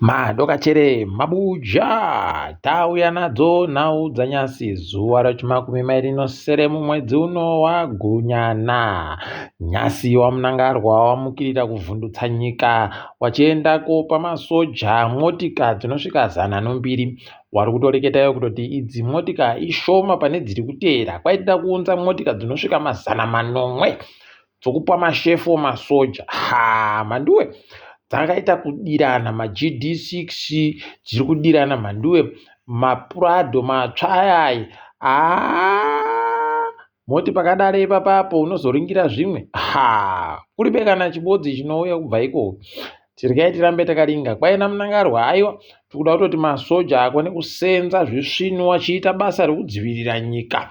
Madokachere mabuja tauya nadzo nhau dzanyasi zuva rechimakumi mairi nosere mumwedzi uno waGunyana. Nyasi waMnangarwa wamukirira kuvhundutsa nyika wachienda kopa masoja motika dzinosvika zana nombiri. Wari kutoreketa iwo kutoti idzi motika ishoma pane dziri kuteera kwaitida kuunza motika dzinosvika mazana manomwe dzokupa mashefu masoja ha mhanduwe dzakaita kudirana magd6 dziri kudirana mhanduwe mapurado matsva ayayi haa moti pakadare ipapapo unozoringira zvimwe ha kuribe kana chibodzi chinouya kubva ikoko tiregai tirambe takaringa kwaina munangarwa aiwa tikuda kutoti masoja akone kusenza zvisvinu achiita basa rekudzivirira nyika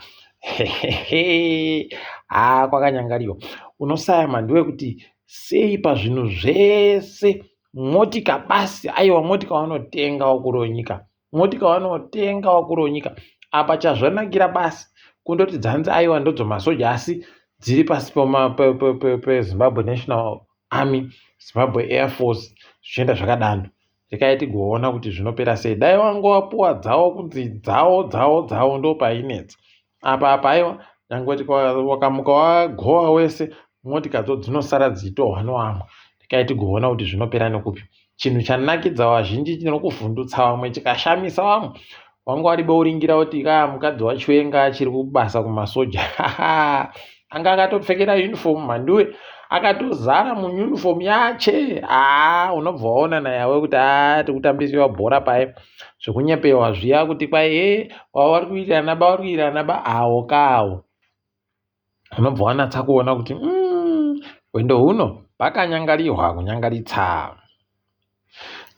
haa kwakanyangariwa unosaya mhanduwe kuti sei pazvinhu zvese motika basi aiwa motika wanotenga wakuru wenyika motika wanotenga wakuru wenyika apa chazvanakira basi kundoti dzanzi aiwa ndodzo masoja asi dziri pasi pezimbabwe national army zimbabwe air force zvichienda zvakadando rekai tigoona kuti zvinopera sei dai wanga wapuwa dzawo kunzi dzawo dzawo dzawo ndopainetsa apa apa aiwa nyangwe wakamuka wagowa wese motikadzo dzinosara dzichitohwa nowamwe rekai tigoona kuti zvinopera nekupi chinhu chanakidza vazhinji chinokuvhundutsa vamwe chikashamisa vamwe wanga wari bouringira kuti ka mukadzi wachiwenga achiri kubasa kumasoja anga akatopfekera uniform mhanduwe akatozara muuniform yache haa unobva waona nayawe kuti haa tikutambisiwa bhora paye zvekunyepewa zviya kuti kwai e wava vari kuitirana ba vari kuitirana ba awo kawo unobva wanatsa kuona kuti mm, hwendo huno pakanyangarihwa kunyangaritsa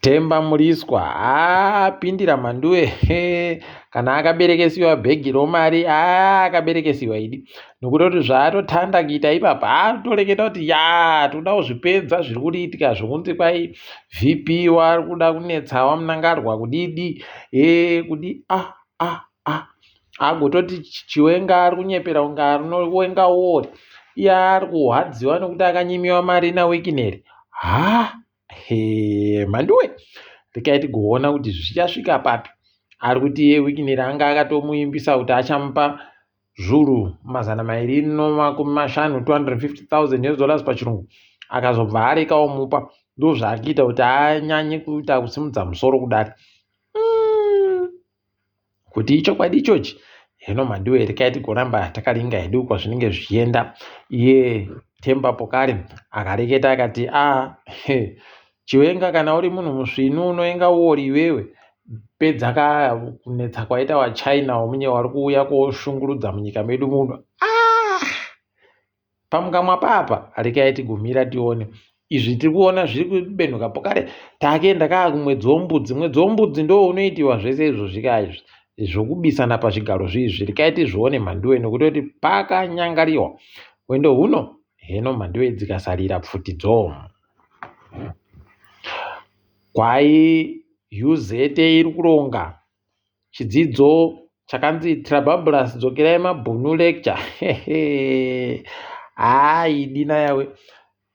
Temba Mliswa haa pindira Mhanduwe hee kana akaberekesiwa bhegi romari haa akaberekesiwa idi nokutoti zvaatotanda kuita ipapa atoreketa kuti yaa toda kuzvipedza zviri kuriitika zvokunzi kwai VP wari kuda kunetsa waMnangarwa kudidi hee kudi ah ah ah agototi Chiwenga ari kunyepera kunge anowenga wori iye ari kuhwadziwa nekuti akanyimiwa mari naWicknell haa Hee, Mhanduwe rekai tigoona kuti zvichasvika papi. Ari kuti iye Wicknell anga akatomuimbisa kuti achamupa zvuru mazana mairi nomakumi mashanu 250,000 US dollars pachirungu akazobva areka omupa ndozvaakuita kuti anyanye kuita kusimudza musoro kudari mm. Kuti ichokwadi ichochi heno mhanduwe rekai tigoramba takaringa hedu kwazvinenge zvichienda. Iye Themba Pokare akareketa akati a ah, Chiwenga kana uri munhu musvinu unoenga uori iwewe pedza ka kunetsa kwaita waChina wamunye wari kuuya koshungurudza munyika medu muno. Ah! Pamukamwa papa rekai tigomira tione izvi tiri kuona zviri kubenhuka pokare takuenda kaa kumwedzi wombudzi mwedzi wombudzi ndo unoitiwa zvese izvozvi kaa izvi zvokubisana pazvigaro zviizvi rekai tizvione mhanduwe nokutoti pakanyangariwa hwendo huno heno mhanduwe dzikasarira pfuti dzo kwai UZ iri kuronga Chidzidzo chakanzi Trabablas dzokerai mabhunu lecture. Haa idi nayawe.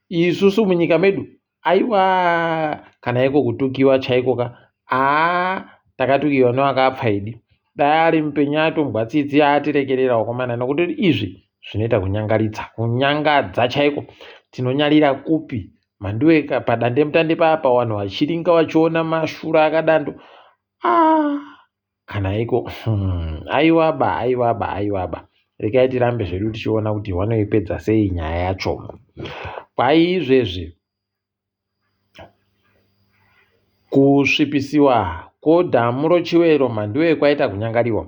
Isusu munyika medu aiwa kana iko kutukiwa chaiko ka haa takatukiwa newakapfa idi. Dai ari mupenyu atombwa tsitsi atirekerera wakomana nokuti izvi zvinoita kunyangaritsa kunyangadza chaiko tinonyarira kupi mhanduwe padandemutande papa vanhu vachiringa vachiona mashura akadando Ah, kana iko hmm, aiwa ba aiwa ba aiwa ba rekai tirambe zvedu tichiona kuti vanoipedza sei nyaya yacho kwai izvezvi kusvipisiwa kwodhamu rochiwero mhanduwe kwaita kunyangariwa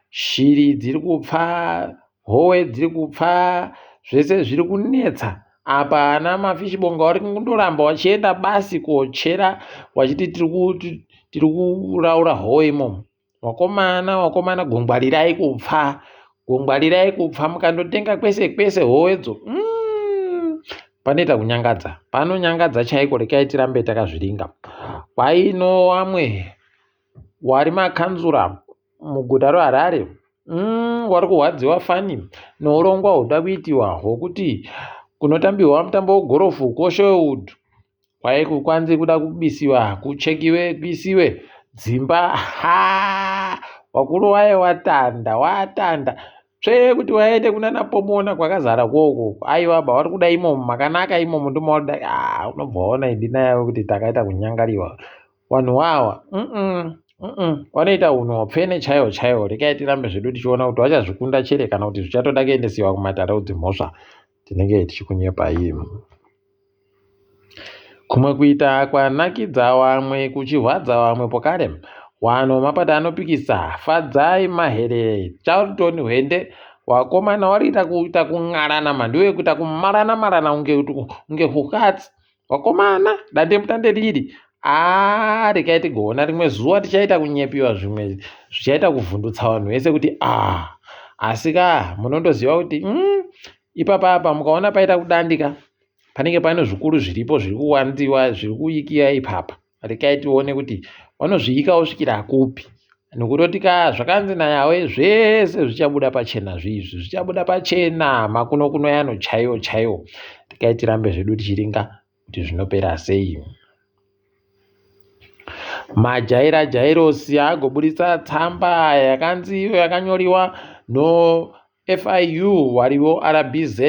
shiri dziri kupfa howe dziri kupfa zvese zviri kunetsa apa ana mafishibonga vari kundoramba vachienda basi kochera vachiti tiri kuraura howe imomo wakomana wakomana gongwarirai kupfa gongwarirai kupfa mukandotenga kwese kwese howedzo mm, panoita kunyangadza panonyangadza chaiko rekai tirambe takazviringa kwaino wamwe wari makanzura muguta roHarare mm, wari kurwadziwa fani nourongwa huda kuitiwa hwokuti kunotambiwa mutambo wegorofu kuSherwood. Kwai kukwanzi kuda kubisiwa kuchekiwe kuisiwe dzimba ha wakuru waye watanda watanda tsvee kuti waende kunana pomona kwakazara koko aiwa ba wari kuda imomo makanaka imomo ndomawarida ah unobva waona idi nayawe kuti takaita kunyangariwa Vanhu wawa mm mm wanoita hunhu hwapfene chaiwo chaiwo rekai tirambe zvedu tichiona kuti vachazvikunda chere kana kuti zvichatoda kuendesiwa kumatare edzimhosva tinenge tichikunyepai kumwe kuita kwanakidza wamwe kuchihwadza wamwe pokare wano mapato anopikisa fadzai mahere charlton hwende wakomana wariita kuita kun'arana mhandiwe kuita kumarana marana kunge hukatsi Vakomana, dandemutande riri aa regai tigoona rimwe zuva tichaita kunyepiwa zvimwe zvichaita kuvhundutsa vanhu vese kuti a asi ka munondoziva kuti mm, ipapa apa mukaona paita kudandika panenge pane zvikuru zviripo zviri kuwandiwa zviri kuikiwa ipapa regai tione kuti vanozviika osvikira kupi nokutoti ka zvakanzi nayawe zvese zvichabuda pachena zviizvi zvichabuda pachena makuno kuno yano chaiwo chaiwo regai tirambe zvedu tichiringa kuti zvinopera sei majaira jairosi agoburitsa tsamba yakanzi iyo yakanyoriwa no FIU wariwo RBZ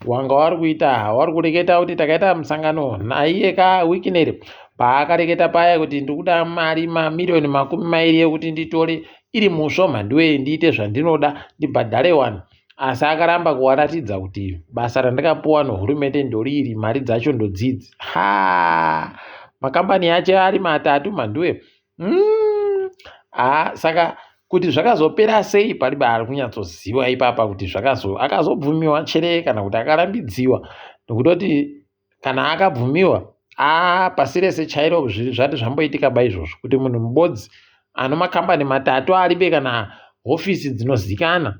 wanga wari kuita wari kureketa kuti takaita musangano naiye ka Wicknell paakareketa paya kuti ndikuda mari mamiriyoni 20 yekuti nditore iri musvo mhanduwe ndiite zvandinoda ndibhadhare vanhu asi akaramba kuwaratidza kuti basa randakapuwa nohurumende ndoriri mari dzacho ndodzidzi ha makambani acho ari matatu mhanduwe Mm. Ah, saka kuti zvakazopera sei paribe ari kunyatsoziva ipapa kuti zvakazo akazobvumiwa chere kana kuti akarambidziwa nokutoti kana akabvumiwa ah, pasi rese chairo zvati zvamboitika ba izvozvo kuti munhu mubodzi ano makambani matatu aribe kana hofisi dzinozikana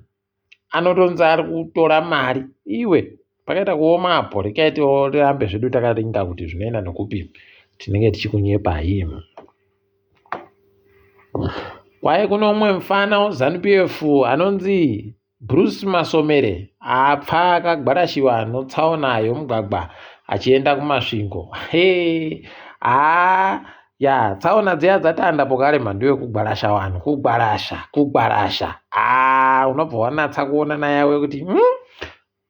anotonzi ari kutora mari iwe pakaita kuoma apo rekai tirambe zvedu takaringa kuti zvinoenda nekupi tinenge tichikunyepai kwaye kune umwe mufana weZanu PF anonzi Bruce Masomere apfa akagwarashiwa notsaona yomugwagwa achienda kuMasvingo he haa Ya, tsaona dziya dzatanda pokare mhandu yekugwarasha vanhu, kugwarasha, kugwarasha. Ah, unobva wanatsa kuona nayawe kuti hmm,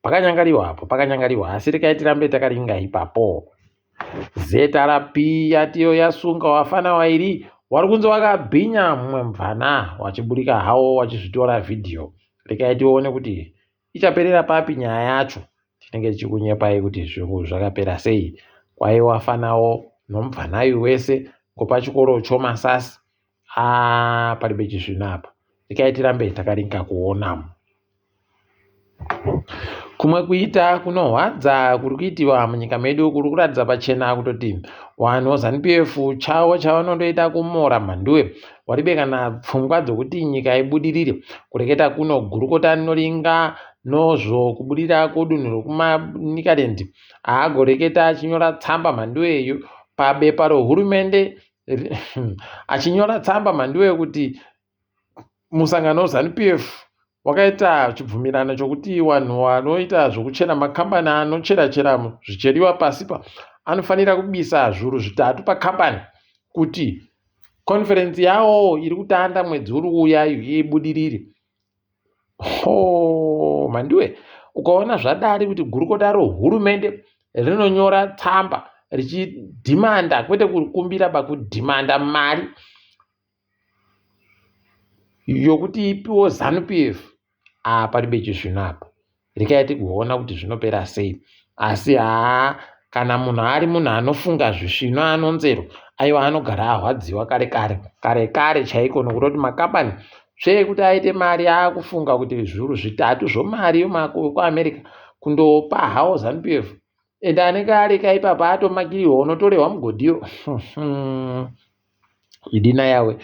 pakanyangariwa apo, pakanyangariwa. Asi rekai tirambe takaringa ipapo. ZRP yatiyo yasunga wafana wairi wari kunzi wakabhinya mumwe mvana wachiburika hawo wachizvitora vhidhiyo. Rekai tione kuti ichaperera papi nyaya yacho tinenge tichikunyepai kuti zvinhu zvakapera sei kwaiwafanawo nomubvanayu wese ngopachikoro chomasasi aa paribe chisvino apa rekai tirambe takaringa kuona kumwe kuita kunohwadza kuri kuitiwa munyika medu kuri kuratidza pachena kutoti vanhu veZanu PF chavo chavanondoita kumora mhanduwe waribe kana pfungwa dzokuti nyika ibudirire kureketa kuno gurukota rinoringa nozvo kubudirira kwodunhu rokumanikaland aagoreketa achinyora tsamba mhanduweyo pabepa rohurumende achinyora tsamba mhanduwe kuti musangano weZanu PF wakaita chibvumirano chokuti vanhu vanoita zvokuchera makambani anochera chera zvicheriwa pasi pa anofanira kubisa zviuru zvitatu pakambani kuti konferensi yawo iri kutanda mwedzi uri kuuya ibudirire. Hoo mhanduwe ukaona zvadari kuti gurukota rehurumende rinonyora tsamba richidhimanda kwete kukumbira bakudhimanda mari yokuti ipiwo Zanu PF aa paribe chisvino apa rekai tigoona kuti zvinopera sei asi haa kana munhu ari munhu anofunga zvisvino anonzero aiwa anogara ahwadziwa kare kare kare kare chaiko nokutoti makambani tsvee kuti aite mari aakufunga kuti zviuru zvitatu zvomari yokuamerica kundopa hawo Zanu PF ende anenge areka ipapa atomakiriwa unotorehwa mugodhiyo Idi nayawe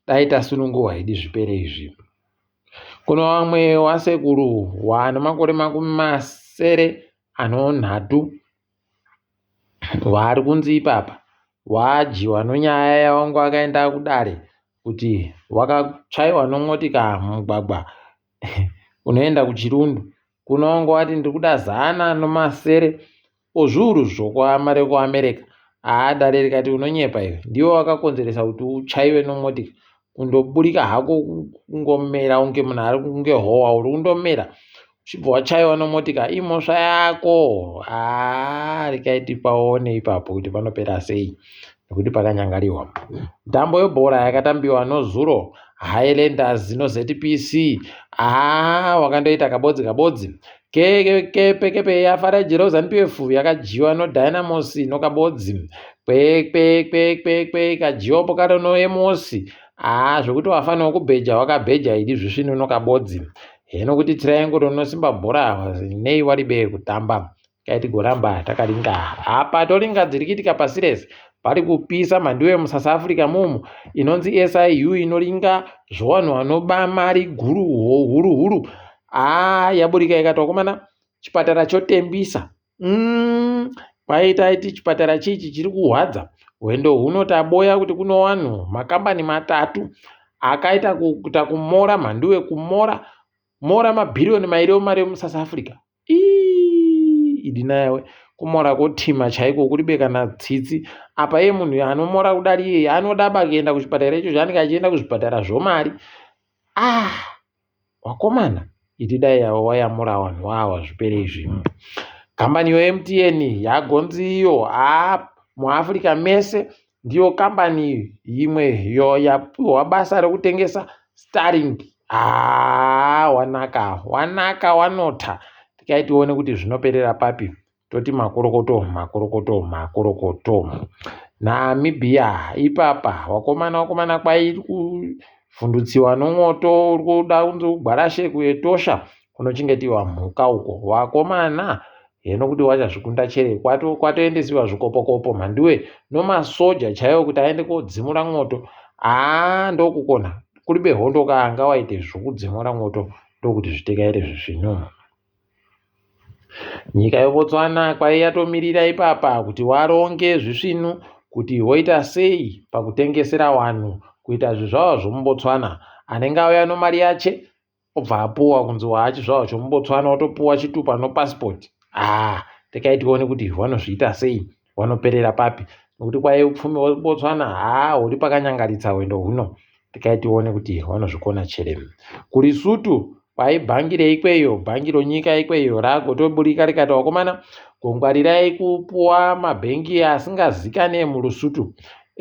dai tasununguhwa idi zvipere izvi. Kuno vamwe wasekuru wane makore 73 vari kunzi ipapa wadyiwa nonyaya yawangu akaenda kudare kuti wakatsvaiwa nomotika mumugwagwa unoenda kuchirundu kuno wangu wati ndiri kuda 106 ozviuru zvokuamare kuAmerica. Haa dare rikati unonyepa iwe, ndiwe wakakonzeresa kuti uchaiwe nomotika. Kundoburika hako kungomera kunge munhu ari kunge howa uri kundomera uchibva wachaiwa nomotika imhosva yako. Haa regai tipaone ipapo kuti panopera sei nekuti pakanyangariwa. Ntambo yebhora yakatambiwa nozuro Highlanders noZPC haa wakandoita kabodzi kabodzi. Kepe yafara jero ZANU-PF yakadyiwa noDynamos nokabodzi. Kwe kwe kwe kwe kwe ikadyiwa pokare noEmos. Haa zvekuti wafanira kubheja wakabheja idi zvisvinu nokabodzi. Heno kuti triangle rinosimba bhora nei waribe kutamba. Kai tigoramba takaringa. Apa toringa dziri kuitika pasi rese. Pari kupisa mhanduwe muSouth Africa mumu inonzi SIU inoringa zvowanhu vanoba mari guru huru huru. Haa yaburika ikati wakomana chipatara chotembisa. Kwaita iti chipatara chichi chiri kuhwadza. Hwendo huno taboya kuti kuno wanhu makambani matatu akaita kuita kumora mhanduwe kumora mora mabhiriyoni mairi emari emuSouth Africa. Ii idi nayawe kumora kotima chaiko kuribe kana tsitsi apa iye munhu anomora kudari iyeye anodaba kuenda kuchipatara ichocho anenge achienda kuzvipatara zvomari ah wakomana iti dai avo wayamura vanhu wawa zvipere izvi kambani yoMTN yagonzi iyo haa muAfrica mese ndiyo kambani imwe yo yapiwa basa rekutengesa Starlink haa wanaka wanaka wanota tikai tione kuti zvinoperera papi toti makorokoto makorokoto makorokoto Namibia ipapa wakomana wakomana kwai kuvhundutsiwa nomwoto uri kuda kunzi ugwarashe kuEtosha kunochengetiwa mhuka uko wakomana heno kuti wachazvikunda chere kwatoendesiwa zvikopokopo mhanduwe nomasoja chaiwo kuti aende kodzimura mwoto haa ndokukona kuribe hondo kaanga waite zvokudzimura mwoto ndokuti zvitekaire zvisvinu Nyika yeBotswana kwai yatomirira ipapa kuti waronge zvisvinu kuti voita sei pakutengesera vanhu kuita zvizvarwa zvomuBotswana. Anenge auya nomari yache obva apuwa kunzi waachizvarwa chomuBotswana otopuwa chitupa nopasipoti. Haa rekai tione kuti vanozviita sei vanoperera papi nekuti kwai upfumi hweBotswana haa huri pakanyangaritsa hwendo huno. Rekai tione kuti vanozvikona chere. KuLesotho Kwai bhangi reikweyo, bhangi ronyika ikweyo ragotoburika rikati wakomana gongwarirai kupuwa mabhengi asingazikane muLusutu.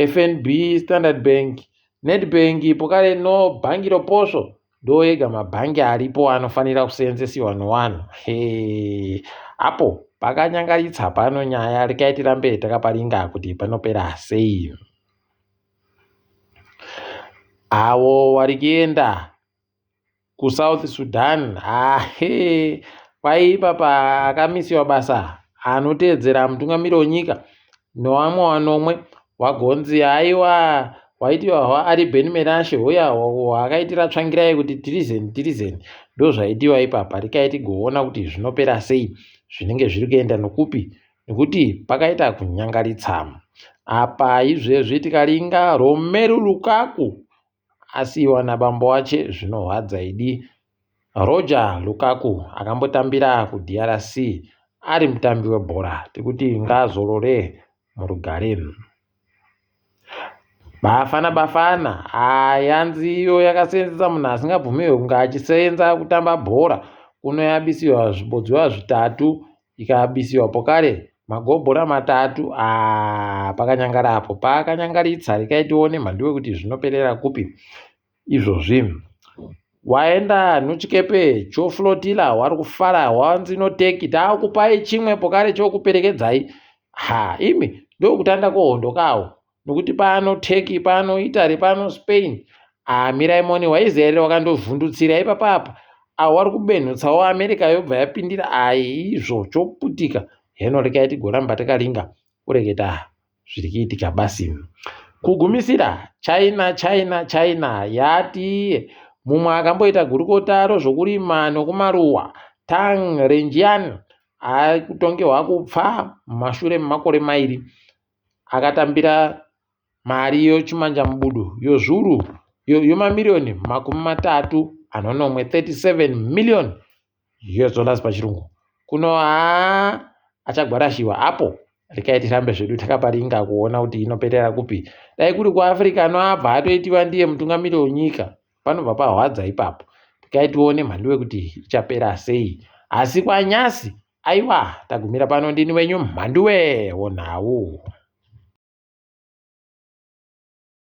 FNB, Standard Bank, Nedbank pokare no bhangi roposvo ndo ega mabhangi aripo anofanira kuseenzesiwa nowanhu. Hee, apo pakanyangaritsa pano nyaya rekai tirambe takaparinga kuti panopera sei. Avo wari kuenda kuSouth Sudan ahe kwai ipapa akamisiwa basa anoteedzera mutungamiri wenyika nowamwe wanomwe wagonzi haiwa waitiwa hwaari Ben Menashe huya hwaakaitira Tsvangirai kuti tirizeni tirizeni ndozvaitiwa ipapa rikai tigoona kuti zvinopera sei zvinenge zviri kuenda nokupi nekuti pakaita kunyangaritsa apa izvezvi tikaringa Romelu Lukaku Asiiwa nabambo wache zvinohwadza idi. Roger Lukaku akambotambira kuDRC ari mutambi webhora tikuti ngaazorore murugare. Bafana Bafana yanzi iyo yakaseenzesa munhu asingabvumirwe kunge achiseenza kutamba bhora kuno yabisiwa zvibodzwa zvitatu ikabisiwa pokare magobhora matatu aa pakanyangara apo pakanyangaritsa rekai tione mhanduwe kuti zvinoperera kupi izvozvi waenda nochikepe choflotila wari kufara wanzi noteki taakupai chimwe pokare chokuperekedzai ha imi ndokutanda kwohondo kawo nokuti pano Turkey pano Italy pano Spain ah mirai moni waiziva here wakandovhundutsira ipapa apa avo vari kubenhutsawo America yobva yapindira ai izvo choputika heno rekai tigoramba takaringa kureketa zviri kuitika basi kugumisira China China China yati mumwe akamboita gurukota rozvokurima nokumaruwa Tang Renjian ari kutongerwa kupfa mumashure memakore mairi akatambira mari yochimanjamubudu yozviuru yomamiriyoni 37 37 million US dollars pachirungu kuno haa achagwarashiwa apo Rekai tirambe zvedu takaparinga kuona kuti inoperera kupi. Dai kuri kuAfrica anoabva atoitiwa ndiye mutungamiri wenyika. Panobva pahwadza ipapo. Rekai tione mhanduwe kuti ichapera sei. Asi kwanyasi aiwa tagumira pano ndini wenyu mhanduwe wonhau.